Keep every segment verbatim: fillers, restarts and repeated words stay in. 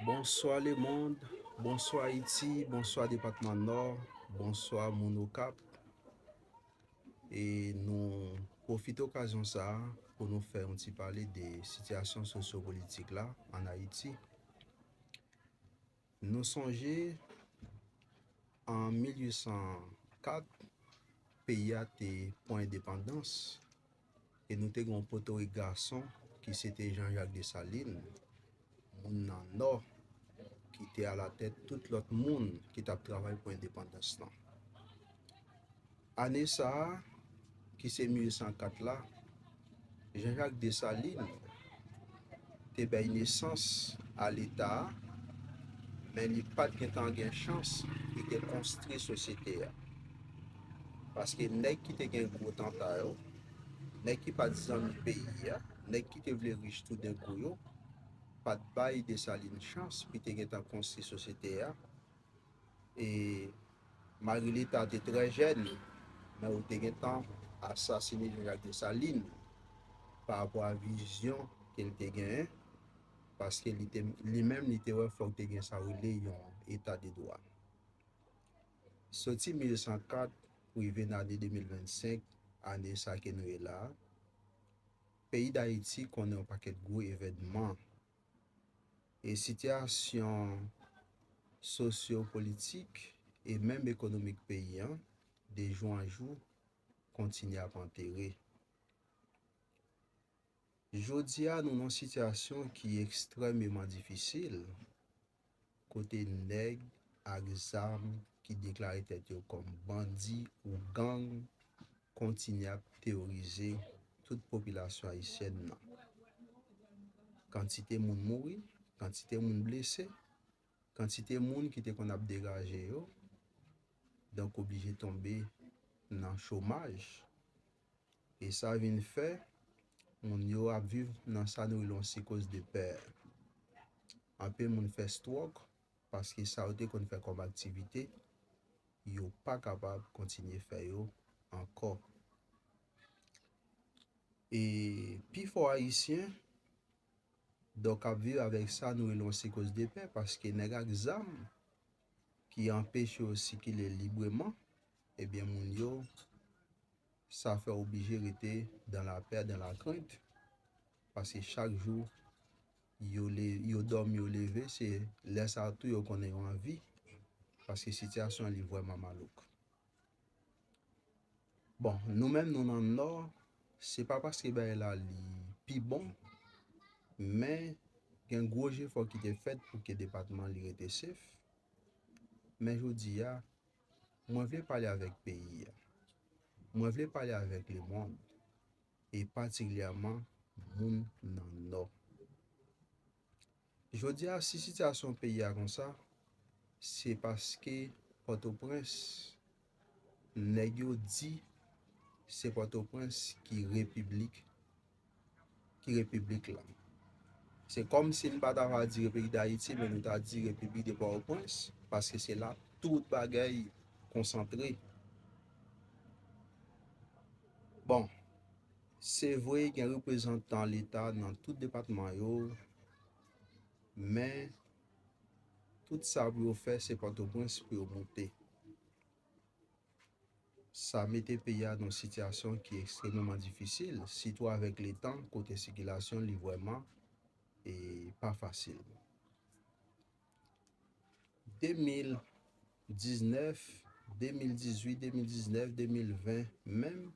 Bonswa lemonn, bonswa Ayiti, bonswa depatman Nò, bonswa moun Okap. E nou pwofite okazyon sa a pou nou fè yon ti pale de sitiyasyon sosyopolitik la ann Ayiti. Nou sonje an mil uit san kat, peyi a te pran endepandans e nou te gen yon potorik gason ki se te Jean-Jacques Dessalines, moun nan Nò, ki te alatèt tout lòt moun ki t ap travay pou endepandans lan. Ane sa a, ki se mil uit san kat la, Jean-Jacques Dessalines te bay nesans a Leta a, men li pa t gentan gen chans pou te konstwi sosyete a. Paske nèg ki te gen gwo tanta yo, nèg ki pa t zanmi peyi a, nèg ki te vle rich toudenkou yo, pa t bay Dessalines chans pou te gentan konstwi sosyete a. E malgre Leta te trè jèn, men ou te gentan asasine Jean-Jacques Dessalines pa rapò a vizyon ke l te genyen, paske li te, li menm li te wè fòk te gen sa yo rele yon eta de dwa. Soti mil uit san kat rive nan ane de mil vennsenk, ane sa ke nou ye la a, peyi Dayiti konnen yon pakèt gwo evènman. E sitiyasyon sosyopolitik e menm ekonomik peyi a, de jou an jou, kontinye ap antere. Jodi a, nou nan yon sitiyasyon ki ekstrèmeman difisil, kote nèg ak zam ki deklare tèt yo kòm bandi ou gang kontinye ap teworize tout popilasyon ayisyèn nan. Kantite moun mouri, kantite moun blese, kantite moun ki te konn ap degaje yo, donk oblije tonbe nan chomaj. E sa vin fè, moun yo ap viv nan sa nou rele yon sikoz de pè. Anpil moun fè stwòk, paske sa yo te konn fè kòm aktivite, yo pa kapab kontinye fè yo ankò. E pifò Ayisyen, donk, ap viv avèk sa nou rele yon sikoz de pè, paske nèg ak zam ki anpeche yo sikile libreman, ebyen, moun yo, sa fè oblije rete dans la peur, dans la crainte, paske chak jou yo, le, yo dòmi, yo leve, se lè sa a tou yo konnen yo anvi, paske sitiyasyon an li vrèman malouk. Bon, nou menm nou nan Nò, se pa paske bagay la li pi bon, men gen gwo jefò ki te fèt pou ke depatman li rete sef. Men jodi a, mwen vle pale avèk peyi a. Mwen vle pale avèk lemonn, e patikilyèman moun nan Nò. Jodi a, si sitiyasyon peyi a konsa, se paske Pòtoprens, nèg yo di se Pòtoprens ki repiblik, ki repiblik la. Se kòmsi n pa ta va di Repiblik Dayiti, men nou ta di Repiblik de Pòtoprens, paske se la tout bagay konsantre. Bon, se vre, gen reprezantan Leta nan tout depatman yo, men tout sa pou yo fè, se Pòtoprens pou yo moute. Sa mete peyi a nan yon sitiyasyon ki ekstrèmeman difisil, sitou avèk letan kote sikilasyon li vrèman e pa fasil. De mil diznèf, de mil dizuit, de mil diznèf, de mil ven menm,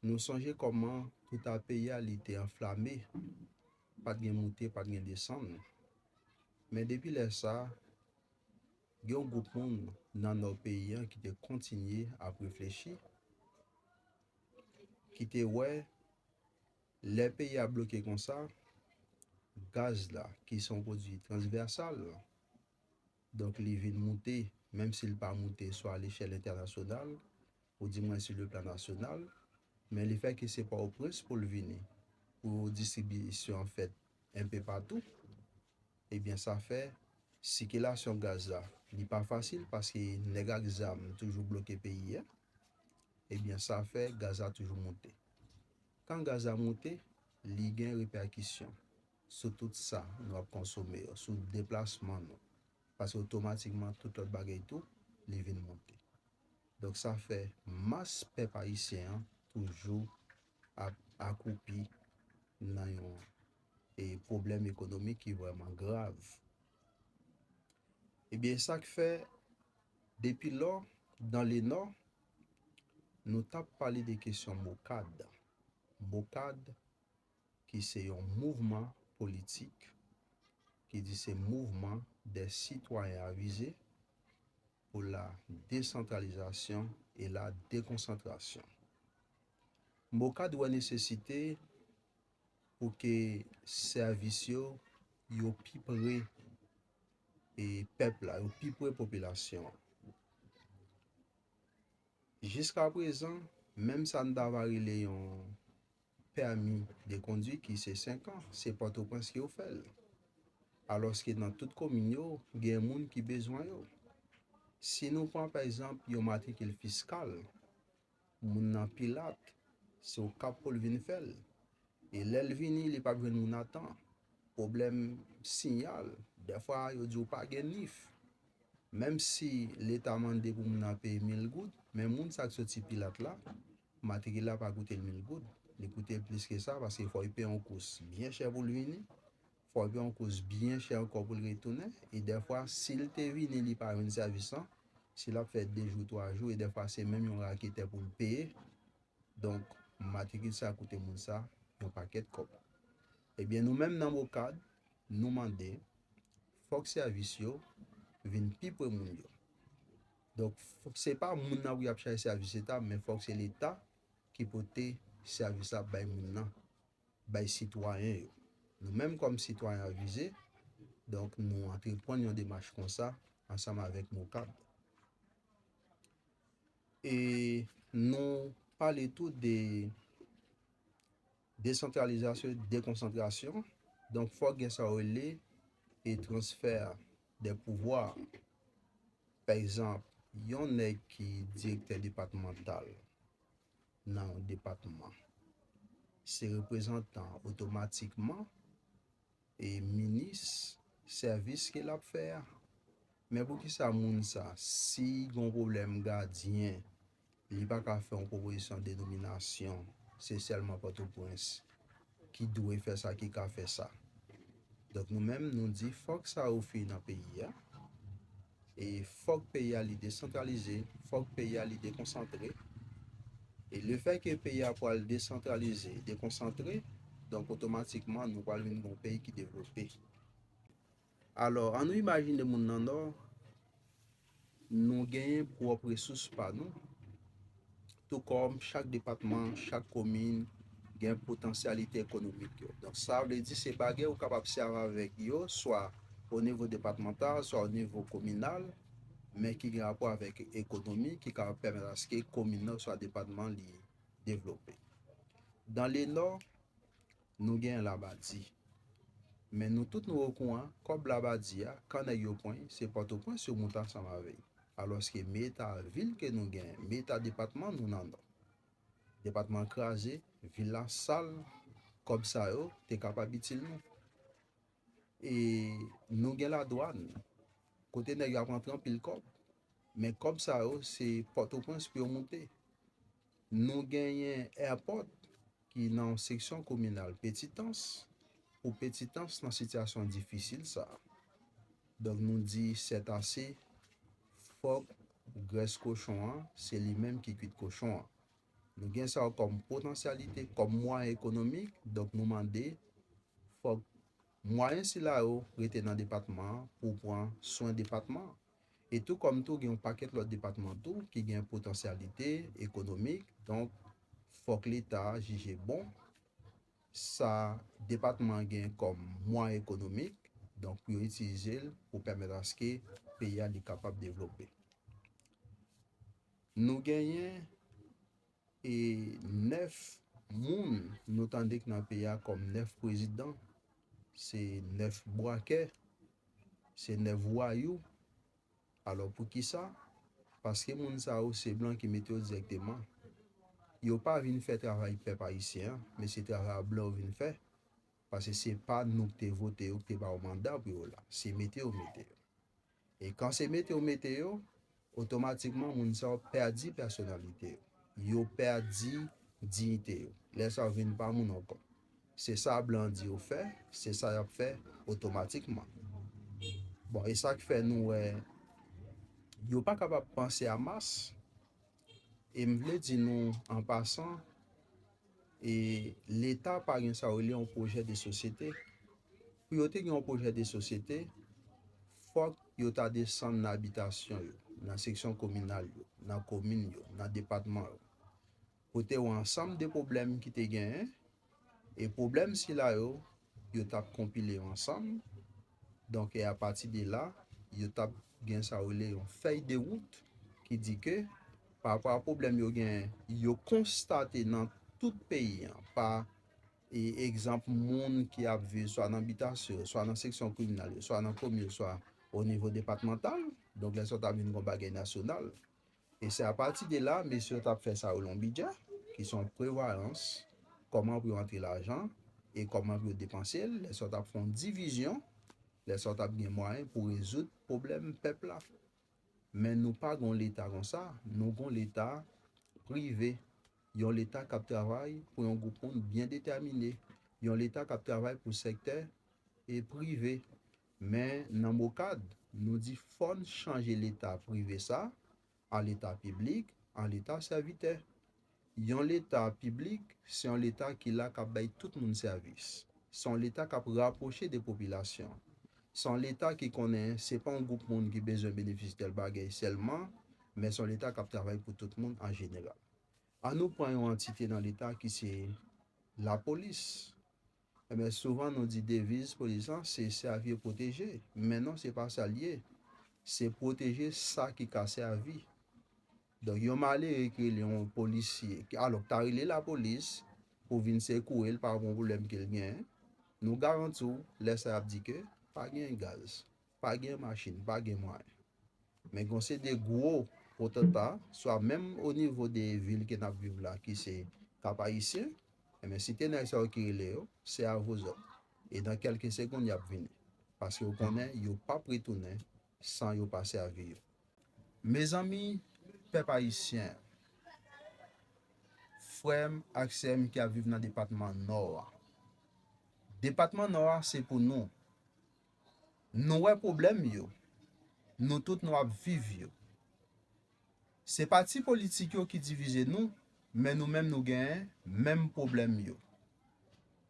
nou sonje kòman touta peyi a li te anflame, pa t gen moute, pa t gen desann. Men depi lè sa a, gen yon gwoup moun nan Nò peyi a ki te kontinye ap reflechi, ki te wè lè peyi a bloke konsa, gaz la, ki se yon pwodui transvèsal, donk li vin moute, menm si l pa moute sou alechèl entènasyonal, ou di mwen sou le plan nasyonal, men le fè ke se Pòtoprens pou l vini, pou distribisyon an fèt enpe patou, ebyen sa fè sikilasyon gaz la, li pa fasil paske nèg ak zam toujou bloke peyi a, ebyen sa fè gaz la toujou moute. Kan gaz la moute, li gen repèkisyon. sou tout sa nou ap konsome yo, sou deplasman nou. Paske otomatikman, tout lòt bagay tou, li vin monte. Donk, sa fè mas pèp ayisyen an toujou ap akoupi nan yon, e, pwoblèm ekonomik ki vrèman grav. Ebyen, sa k fè, depi lò, dans le Nord, nou t ap pale de kesyon MOCAD. MOCAD, ki se yon mouvman politik, ki di se Mouvement des Citoyens Avisés pour la Décentralisation et la Déconcentration. MOCAD wè nesesite pou ke sèvis yo, yo pi pre, e, pèp la, yo pi pre popilasyon an. Jiska prezan, menm sa n ta va rele yon pèmi de kondwi ki se senk an, se Pòtoprens ki ofè l. Alòske nan tout komin yo, gen moun ki bezwen yo. Si nou pran, pa egzanp, yon matrikil fiskal, moun nan Pilat, se Okap pou l vin fè l. E lè l vini, li p ap jwenn moun a tan. Pwoblèm siyal, dèfwa yo di w pa gen nif. Menm si Leta mande pou moun nan peye mil goud, men moun sa k soti Pilat la, matrikil la pa koute l mil goud. Li koute l plis ke sa, paske fò l peye yon kous byen chè pou l vini, fò l peye yon kous byen chè ankò pou l retounen, e dèfwa, si l te vini, li pa jwenn sèvis lan, si l ap fè de jou, twa jou, e dèfwa se menm yon raketè pou l peye, donk, matrikil sa koute moun sa yon pakèt kòb. Ebyen, nou menm nan MOCAD, nou mande, fòk sèvis yo vin pi pre moun yo. Donk, f-, se pa moun nan pou y ap chache sèvis Leta, men fòk se Leta ki pote sèvis la bay moun nan, bay sitwayen yo. Nou menm kòm sitwayen avize, donk, nou antreprann yon demach konsa ansanm avèk MOCAD. E nou pale tou de desantralizasyon, dekonsantrasyon. Donk, fòk gen sa yo rele e transfè de pouvwa. Pa egzanp, yon nèg ki direktè depatmantal nan yon depatman, se reprezantan otomatikman e minis sèvis ke l ap fè a. Men poukisa moun sa, si gon pwoblèm gadyen, li pa ka fè yon pwopozisyon de nominasyon, se sèlman Pòtoprens ki dwe fè sa, ki ka fè sa. Donk, nou menm, nou di fòk sa yo fini nan peyi a. E fòk peyi a li desantralize, fòk peyi a li dekonsantre. E lefètke peyi a pral desantralize, dekonsantre, donk, otomatikman, nou pral vin gon peyi ki devlope. Alò, ann nou imajine moun nan Nò, nou genyen pwòp resous pa nou, tou kòm chak depatman, chak komin gen potansyalite ekonomik yo. Donk, sa vle di se bagay ou kapab sèvi avèk yo, swa o nivo depatmantal, swa o nivo kominal, men ki gen rapò avèk ekonomi, ki kapab pèmèt aske komin nan, swa depatman, li devlope. Dans le Nord, nou gen Labadi. Men nou tout nou okouran, kòb Labadi a, kan nèg yo pran, se Pòtoprens yo moute ansanm avè l. Alòske men eta vil ke nou gen, men eta depatman nou nan Nò. Depatman an kraze, vil la sal, kòb sa yo te kapab itil nou. E nou gen ladwàn, kote nèg yo ap rantre anpil kòb. Men kòb sa yo, se Pòtoprens pou yo moute. Nou genyen airport ki nan yon seksyon kominal Petitans. Pou Petitans nan sitiyasyon difisil sa. Donk nou di sètase, fòk grès kochon an, se li menm ki kwit kochon an. Nou gen sa yo kòm potansyalite, kòm mwayen ekonomik, donk nou mande fòk mwayen sila yo rete nan depatman an pou pran swen depatman an. E tou kòm tou gen yon pakèt lòt depatman tou ki gen potansyalite ekonomik, donk fòk Leta jije bon sa depatman an gen kòm mwayen ekonomik, donk pou yo itilize l pou pèmèt aske peyi a li kapab devlope. Nou genyen e nèf moun nou tande k nan peyi a kòm nèf prezidan, se nèf bwakè, se nèf vwayou. Alò poukisa? Paske moun sa yo se blan ki mete yo dirèkteman. Yo pa vin fè travay pèp ayisyen an, men se travay a blan yo vin fè. Paske se pa nou ki te vote yo, ki te ba yo manda pou yo la. Se mete yo mete yo. E kan se mete yo mete yo, otomatikman moun sa yo pèdi pèsonalite yo. Yo pèdi diyite yo. Lè sa yo vin pa moun ankò. Se sa blan di yo fè, se sa y ap fè otomatikman. Bon, e sa k fè nou wè yo pa kapab panse a mas. E m vle di nou an pasan, e Leta pa gen sa yo rele yon pwojè de sosyete. Pou yo te gen yon pwojè de sosyete, fòk yo ta desann nan abitasyon yo, nan seksyon kominal yo, nan komin yo, nan depatman yo. Pou te wè ansanm de pwoblèm ki te genyen, e pwoblèm sila yo, yo t ap konpile yo ansanm. Donk, e apati de la, yo t ap gen sa yo rele yon fèy de wout ki di ke, pa rapò a pwoblèm yo genyen, yo konstate nan tout peyi an, pa e egzanp moun ki ap viv swa nan bitasyon yo, swa nan seksyon kriminal yo, swa nan komin yo, swa o nivo depatmantal. Donk, lè sa yo t ap vin gon bagay nasyonal. E se apati de la, mesye yo t ap fè sa yo yon bidjè, ki se yon prevwayans, kòman pou yo antre lajan, e kòman pou yo depanse l, lè sa yo t ap fè yon divizyon, lè sa yo t ap gen mwayen pou rezoud pwoblèm pèp la. Men nou pa gon Leta konsa, nou gon Leta prive, yon Leta k ap travay pou yon gwoup moun byen detèmine, yon Leta k ap travay pou sektè e prive. Men nan MOCAD, nou di fò n chanje Leta prive sa a Leta piblik, a Leta sèvitè. Yon Leta piblik, se yon Leta ki la k ap bay tout moun sèvis. Se yon Leta k ap rapwoche de popilasyon. Se yon Leta ki konnen se pa yon gwoup moun ki bezwen benefisye tèl bagay sèlman, men se yon Leta k ap travay pou tout moun an jeneral. An nou pran yon antite nan Leta ki se lapolis. Ebyen, souvan nou di deviz polis lan, se sèvi e pwoteje. Men non, se pa sa l ye. Se pwoteje sa ki ka sèvi. Donk, yon malere ki rele yon polisye, ki, alò, ki ta rele lapolis pou vin sekoure l pa rapò a yon pwoblèm ke l genyen, nou garanti w, lè sa y ap di ke pa gen gaz, pa gen machin, pa gen mwayen. Men gon se de gwo potanta, swa menm o nivo de vil ke n ap viv la, ki se Kap Ayisyen, ebyen, si te nèg sa yo ki rele yo, se avozòt. E nan kèlke segonn, y ap vini. Paske yo konnen yo p ap retounen san yo pa sèvi yo. Mezanmi, pèp ayisyen, frè m ak sè m ki ap viv nan depatman Nò a. Depatman Nò a se pou nou. Nou wè pwoblèm yo. Nou tout nou ap viv yo. Se pati politik yo ki divize nou, men nou menm nou genyen menm pwoblèm yo.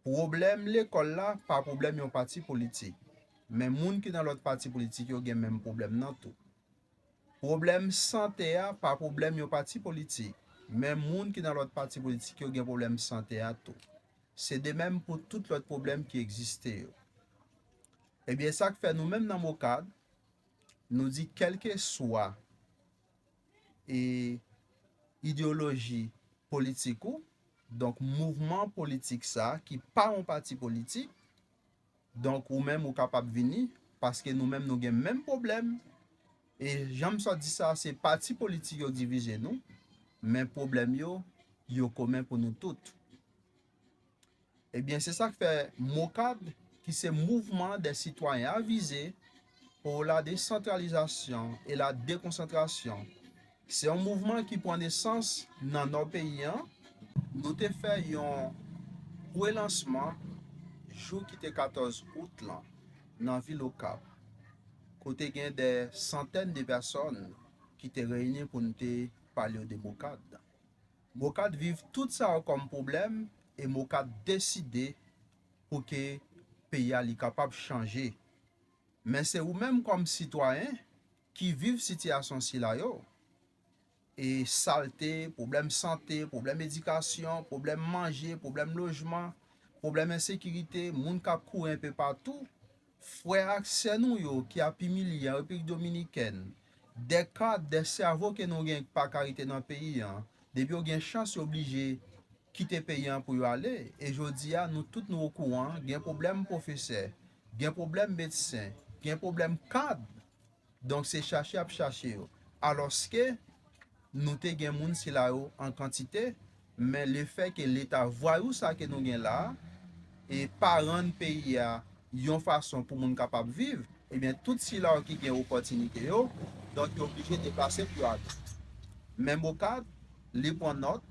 Pwoblèm lekòl la pa pwoblèm yon pati politik, men moun ki nan lòt pati politik yo gen menm pwoblèm nan tou. Pwoblèm sante a pa pwoblèm yon pati politik, men moun ki nan lòt pati politik yo gen pwoblèm sante a tou. Se de menm pou tout lòt pwoblèm ki egziste yo. Ebyen, sa k fè nou menm nan MOCAD, nou di kèlkeswa e ideyoloji politik ou, donk mouvman politik sa a ki pa yon pati politik, donk ou menm ou kapab vini, paske nou menm nou gen menm pwoblèm. E jan m sot di sa, se pati politik yo divize nou, men pwoblèm yo, yo komen pou nou tout. Ebyen, se sa k fè MOCAD, ki se Mouvement des Citoyens Avisés pour la Décentralisation et la Déconcentration, se yon mouvman ki pran nesans nan nò peyi an. Nou te fè yon prelansman jou ki te katòz out lan nan vil Okap, kote gen de santèn de pèsòn ki te reyini pou n te pale yo de MOCAD. MOCAD viv tout sa yo kòm pwoblèm e MOCAD deside pou ke peyi a li kapab chanje. Men se ou menm kòm sitwayen ki viv sitiyasyon sila yo. E salte, pwoblèm sante, pwoblèm edikasyon, pwoblèm manje, pwoblèm lojman, pwoblèm ensekirite, moun k ap kouri enpe patou, frè ak sè nou yo ki ap imilye an Repiblik Dominikèn, de kad, de sèvo ke nou gen pa ka rete nan peyi an, depi yo gen chans yo oblije kite peyi an pou yo ale. E jodi a, nou tout nou okouran, gen pwoblèm pwofesè, gen pwoblèm medsen, gen pwoblèm kad. Donk, se chache y ap chache yo. Alòske, nou te gen moun sila yo an kantite, men lefè ke Leta vwayou sa ke nou gen la a, e pa rann peyi a yon fason pou moun kapab viv, ebyen, tout sila yo ki gen opòtinite yo, donk, yo oblije deplase pou yo ale. Men MOCAD, li pran nòt,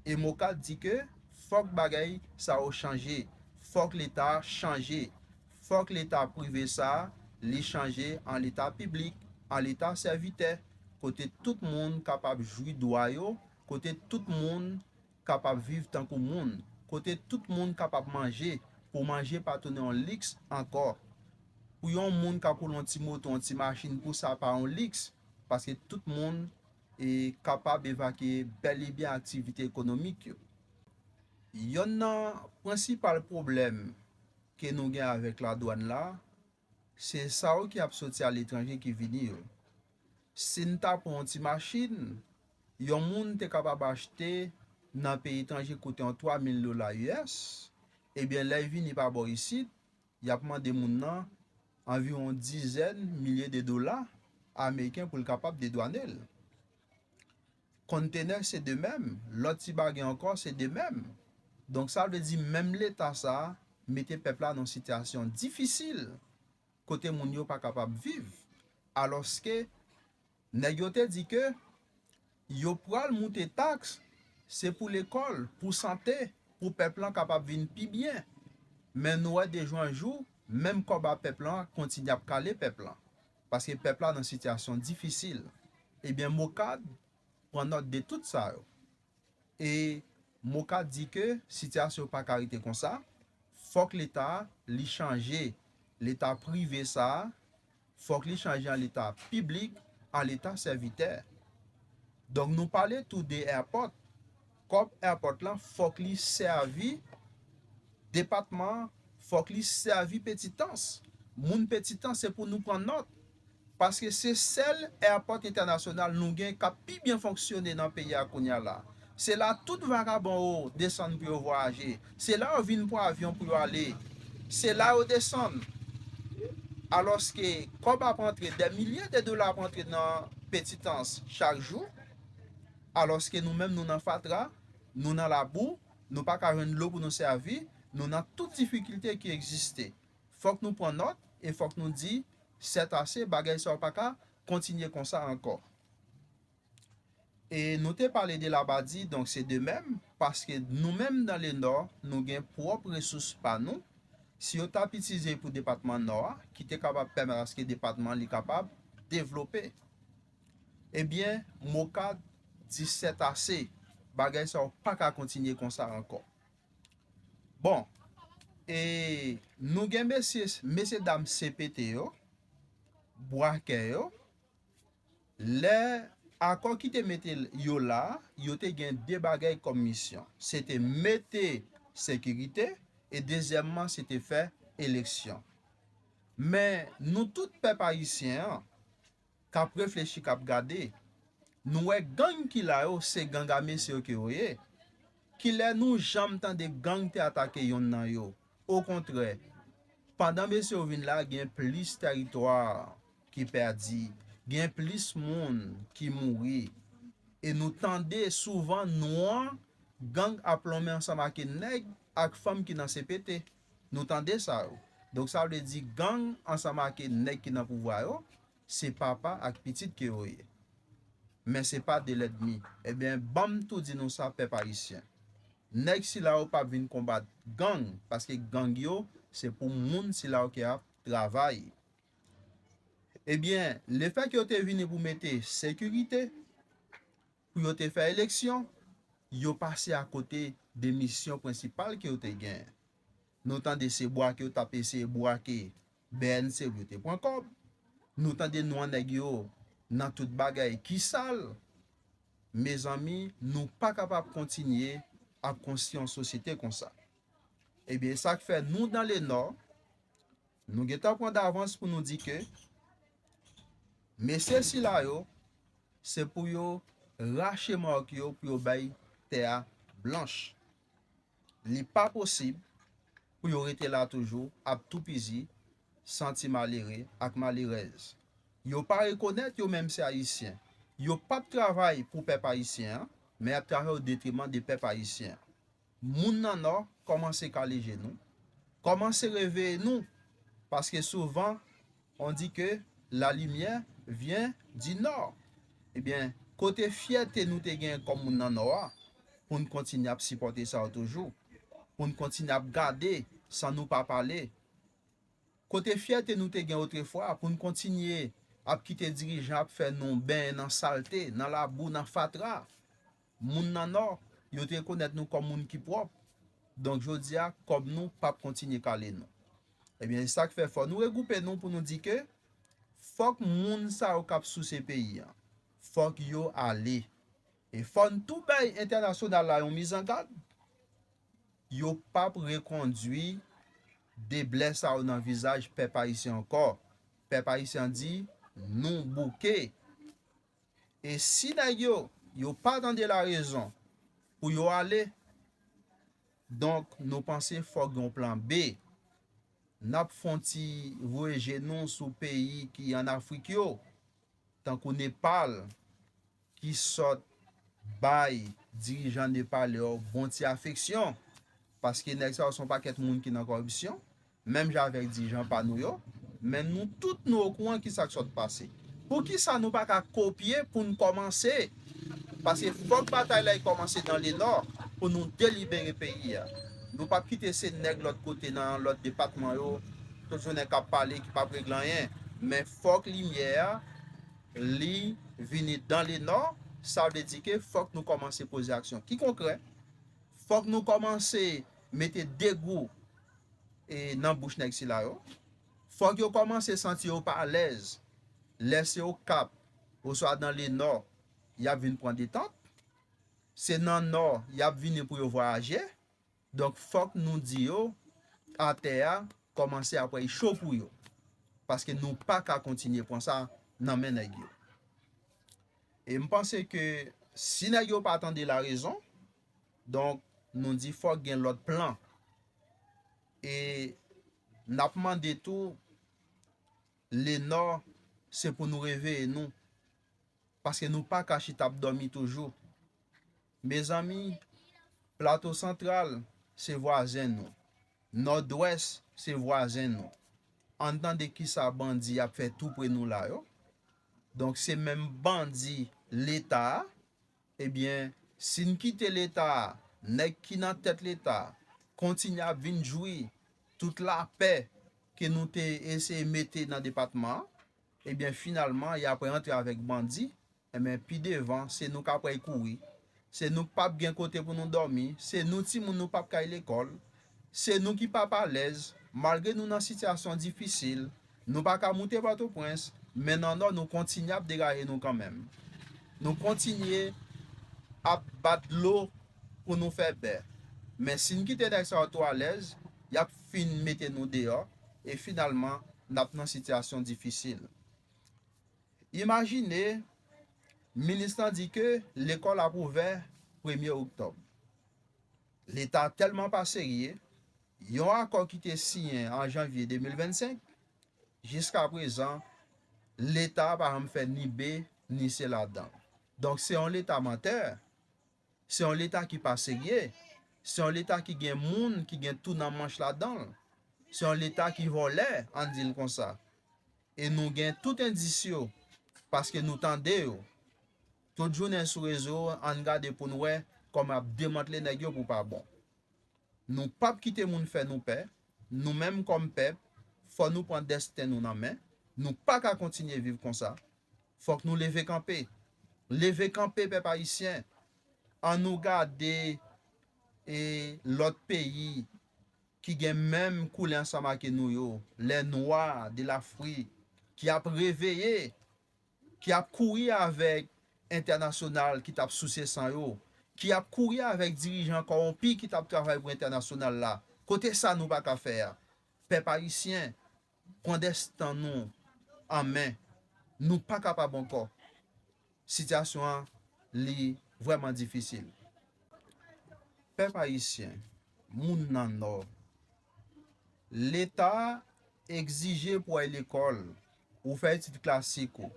e MOCAD di ke fòk bagay sa yo chanje, fòk Leta chanje, fòk Leta prive sa, li chanje an Leta piblik, an Leta sèvitè, kote tout moun kapab jwi dwa yo, kote tout moun kapab viv tankou moun, kote tout moun kapab manje, pou manje pa tounen yon liks ankò. Pou yon moun ka koule yon ti moto, yon ti machin, pou sa pa yon liks, paske tout moun e kapab evakye bèl e byen aktivite ekonomik yo. Yonn nan prensipal pwoblèm ke nou gen avèk ladwàn la, se sa yo ki ap soti aletranje ki vini yo. Si n ta pran yon ti machin, yon moun te kapab achte nan peyi etranje koute yon twa mil dola U S, ebyen, lè l vini pa bò isit, y ap mande moun nan anviwon dizèn milye de dola ameriken pou l kapab dedwane l. Kontenè se de menm, lòt ti bagay ankò se de menm. Donk, sa vle di menm Leta sa a mete pèp la nan sitiyasyon difisil, kote moun yo pa kapab viv. Alòske, nèg yo te di ke yo pral moute taks, se pou lekòl, pou sante, pou pèp lan kapab vin pi byen. Men nou wè de jou an jou, menm kòb a pèp lan kontinye ap kale pèp lan. Paske pèp la nan sitiyasyon difisil. Ebyen, MOCAD pran nòt de tout sa yo. E MOCAD di ke sitiyasyon pa ka rete konsa, fòk Leta a, li chanje, Leta prive sa a, fòk li chanje an Leta piblik, an Leta sèvitè. Donk, nou pale tou de airport. Kòb airport lan, fòk li sèvi depatman, fòk li sèvi Petitans. Moun Petitans, se pou nou pran nòt. Paske se sèl airport entènasyonal nou gen k ap pi byen fonksyone nan peyi a kounye a la. Se la tout vagabon yo desann pou yo vwayaje. Se la yo vin pran avyon pou yo ale. Se la yo desann. Alòske kòb ap antre, dè milye de dola ap antre nan Petitans chak jou. Alòske nou menm, nou nan fatra, nou nan labou, nou pa ka jwenn dlo pou nou sèvi, nou nan tout difikilte ki egziste. Fòk nou pran nòt e fòk nou di, sètase, bagay sa yo pa ka kontinye konsa ankò. E nou te pale de Labadi, donk se de menm, paske nou menm nan Lenò, nou gen pwòp resous pa nou. Si yo t ap itilize pou depatman Nò a, ki te kapab pèmèt aske depatman li kapab devlope. Ebyen, MOCAD di sètase, bagay sa yo pa ka kontinye konsa ankò. Bon, e nou gen mesye, mesye dam C P T yo, bwakè yo, lè akò ki te mete yo la, yo te gen de bagay kòm misyon. Se te mete sekirite, e dezyèmman, se te fè eleksyon. Men nou tout pèp ayisyen an, k ap reflechi, k ap gade, nou wè gang ki la yo, se gang a mesye yo ke yo ye. Kilè nou janm tande gang te atake yonn nan yo? Okontrè, pandan mesye yo vin la, gen plis tèritwa ki pèdi, gen plis moun ki mouri. E nou tande souvan non gang ap lonmen ansanm ak nèg ak fanm ki nan C P T. Nou tande sa yo. Donk, sa vle di gang ansanm ak nèg ki nan pouvwa yo, se papa ak pitit ke yo ye. Men se pa de lènmi. Ebyen, ban m tou di nou sa, pèp ayisyen. Nèg sila yo p ap vin konbat gang, paske gang yo, se pou moun sila yo ki ap travay. Ebyen, lefèt ke yo te vini pou mete sekirite, pou yo te fè eleksyon, yo pase akote de misyon prensipal ke yo te gen. Nou tande se bwake yo t ap eseye bwake B N C pou yo te pran kòb. Nou tande non nèg yo nan tout bagay ki sal. Mezanmi, nou pa kapab kontinye ap konstwi yon sosyete konsa. Ebyen, sa k fè nou nan Lenò, nou gentan pran davans pou nou di ke mesye sila yo, se pou yo rache mawòk yo, pou yo bay tè a blanch. Li pa posib pou yo rete la toujou ap toupizi, santi malere ak malerèz. Yo pa rekonèt yo menm se Ayisyen. Yo p ap travay pou pèp ayisyen an, men y ap travay o detriman de pèp ayisyen an. Moun nan Nò kòmanse kale je nou. Kòmanse reveye nou, paske souvan, on di ke la limyè vyen di nò. Ebyen, kote fyète nou te gen kòm moun nan nò a, pou n kontinye ap sipòte sa yo toujou, pou n kontinye ap gade san nou pa pale? Kote fyète nou te gen otrefwa pou n kontinye ap kite dirijan ap fè nou benyen nan salte, nan labou, nan fatra? Moun nan nò, yo te rekonèt nou kòm moun ki pwòp. Donk, jodi a, kòb nou p ap kontinye kale nou. Ebyen, se sa k fè fò nou regwoupe nou pou nou di ke fòk moun sa yo k ap souse peyi a, fòk yo ale. E fò n tou bay entènasyonal la yon mizangad. Yo p ap rekondwi deblè sa yo nan vizaj pèp ayisyen ankò. Pèp ayisyen an di, nou bouke. E si nèg yo, yo pa tande larezon pou yo ale, donk, nou panse fòk gen yon plan B. N ap fè yon ti voye je nou sou peyi ki ann Afrik yo, tankou Nepal, ki sot bay dirijan nepalè yo bon ti afeksyon, paske nèg sa yo se yon pakèt moun ki nan kòripsyon, menm jan avèk dirijan pa nou yo, men nou tout nou okouran ki sa k sot pase. Poukisa nou pa ka kopye pou n kòmanse? Paske fòk batay la kòmanse nan Lenò pou nou delibere peyi a. Nou p ap kite se nèg lòt kote nan lòt depatman yo, tout jounen k ap pale ki p ap regle anyen. Men fòk limyè a, li vini dan Lenò, sa vle di ke fòk nou kòmanse poze aksyon ki konkrè. Fòk nou kòmanse mete degou e nan bouch nèg sila yo. Fòk yo kòmanse santi yo pa alèz. Lè se Okap oswa nan Lenò, y ap vin pran detant. Se nan Nò, y ap vini pou yo vwayaje. Donk, fòk nou di yo, atè a kòmanse ap wè cho pou yo. Paske nou pa ka kontinye pran sa nan men nèg yo. E m panse ke si nèg yo pa tande larezon, donk, nou di fòk gen lòt plan. E n ap mande tou, Lenò, se pou nou reveye nou. Paske nou pa ka chita ap dòmi toujou. Mezanmi, Plato Santral se vwazen nou. Nòdwès se vwazen nou. Ann tande kisa bandi ap fè tou pre nou la yo. Donk, se menm bandi Leta a. Ebyen, si n kite Leta a, nèg ki nan tèt Leta a, kontinye ap vin jwi tout lapè ke nou te eseye mete nan depatman an, ebyen, finalman, y ap rantre avèk bandi. Ebyen, pi devan, se nou k ap pral kouri. Se nou k p ap gen kote pou nou dòmi. Se nou timoun nou p ap kay lekòl. Se nou ki p ap alèz. Malgre nou nan sitiyasyon difisil, nou pa ka moute Pòtoprens, men nan Nò, nou kontinye ap degaje nou kanmenm. Nou kontinye ap bat dlo pou nou fè bè. Men si n kite nèg sa yo twò alèz, y ap fin mete nou deyò, e finalman, n ap nan sitiyasyon difisil. Imajine, minis lan di ke lekòl ap ouvè premye oktòb. Leta tèlman pa serye, yon akò ki te siyen an janvye de mil vennsenk, jiska prezan, Leta a pa janm fè ni B ni C ladan l. Donk, se yon Leta mantè. Se yon Leta ki pa serye. Se yon Leta ki gen moun ki gen tou nan manch ladan l. Se yon Leta ki vòlè, ann di l konsa. E nou gen tout endis yo, paske nou tande yo. Tout jounen sou rezo, ann gade pou n wè kòman y ap demantle nèg yo pou pa bon. Nou p ap kite moun fè nou pè. Nou menm kòm pèp, fò nou pran desten nou nan men. Nou pa ka kontinye viv konsa. Fòk nou leve kanpe. Leve kanpe, pèp ayisyen. Ann nou gade, e, lòt peyi ki gen menm koulè ansanm ak nou yo, les Noirs de l'Afrique, ki ap reveye, ki ap kouri avèk entènasyonal ki t ap souse san yo, ki ap kouri avèk dirijan kòwonpi ki t ap travay pou entènasyonal la. Kote sa nou pa ka fè a? Pèp ayisyen, pran desten nou an men. Nou pa kapab ankò. Sitiyasyon an, li vrèman difisil. Pèp ayisyen, moun nan Nò, Leta egzije pou w al lekòl, ou fè etid klasik ou.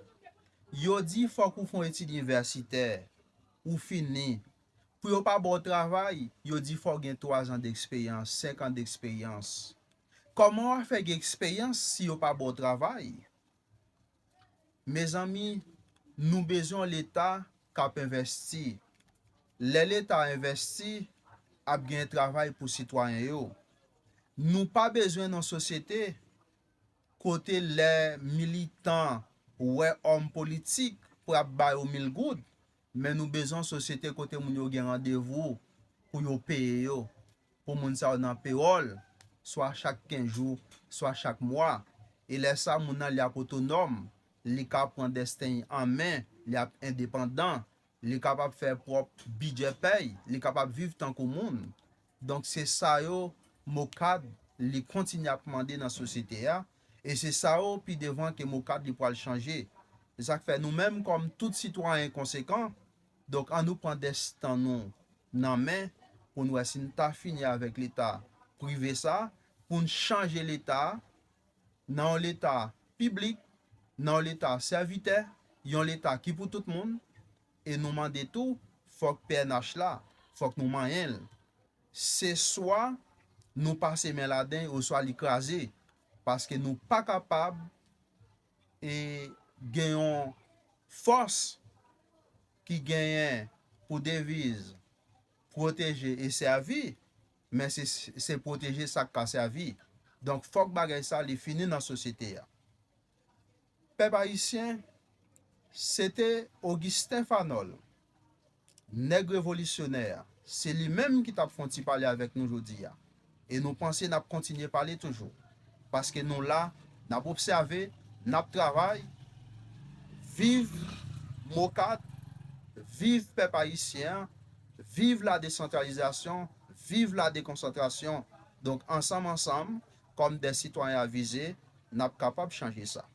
Yo di fòk ou fè yon etid inivèsitè, ou fini. Pou yo pa ba w travay, yo di fò w gen twa zan deksperyans, senk an deksperyans. Kòman w a fè gen eksperyans si yo pa ba w travay? Mezanmi, nou bezwen yon Leta k ap envèsti. Lè Leta envèsti, ap gen travay pou sitwayen yo. Nou pa bezwen nan sosyete kote lè militan wè òm politik pou ap ba yo mil goud, men nou bezwen yon sosyete kote moun yo gen randevou pou yo peye yo, pou moun sa yo nan pewòl, swa chak kenz jou, swa chak mwa. E lè sa, moun nan li ap otonòm, li ka pran desten l an men, li ap endepandan, li kapab fè pwòp bidjè pèy, li kapab viv tankou moun. Donk se sa yo MOCAD li kontinye ap mande nan sosyete a, e se sa yo pi devan ke MOCAD li pral chanje. Se sa k fè nou menm kòm tout sitwayen konsekan, donk ann nou pran desten nou nan men pou n wè si n ta fini avèk Leta prive sa, pou n chanje Leta a nan yon Leta piblik, nan yon Leta sèvitè, yon Leta ki pou tout moun, e nou mande tou, fòk P N H la, fòk nou manyen l. Se swa nou pase men ladan l oswa li kraze, paske nou pa kapab e gen yon fòs ki genyen pou deviz pwoteje e sèvi, men se, se pwoteje sa k ka sèvi. Donk fòk bagay sa li fini nan sosyete a. Pèp ayisyen, se te Augustin Fanol, nèg revolisyonè a, se li menm ki t ap fè yon ti pale avèk nou jodi a. E nou panse n ap kontinye pale toujou. Paske nou la, n ap obsève, n ap travay, viv MOCAD, viv pèp ayisyen an, viv la desantralizasyon, viv la dekonsantrasyon. Donk ansanm ansanm, kòm de sitwayen avize, n ap kapab chanje sa.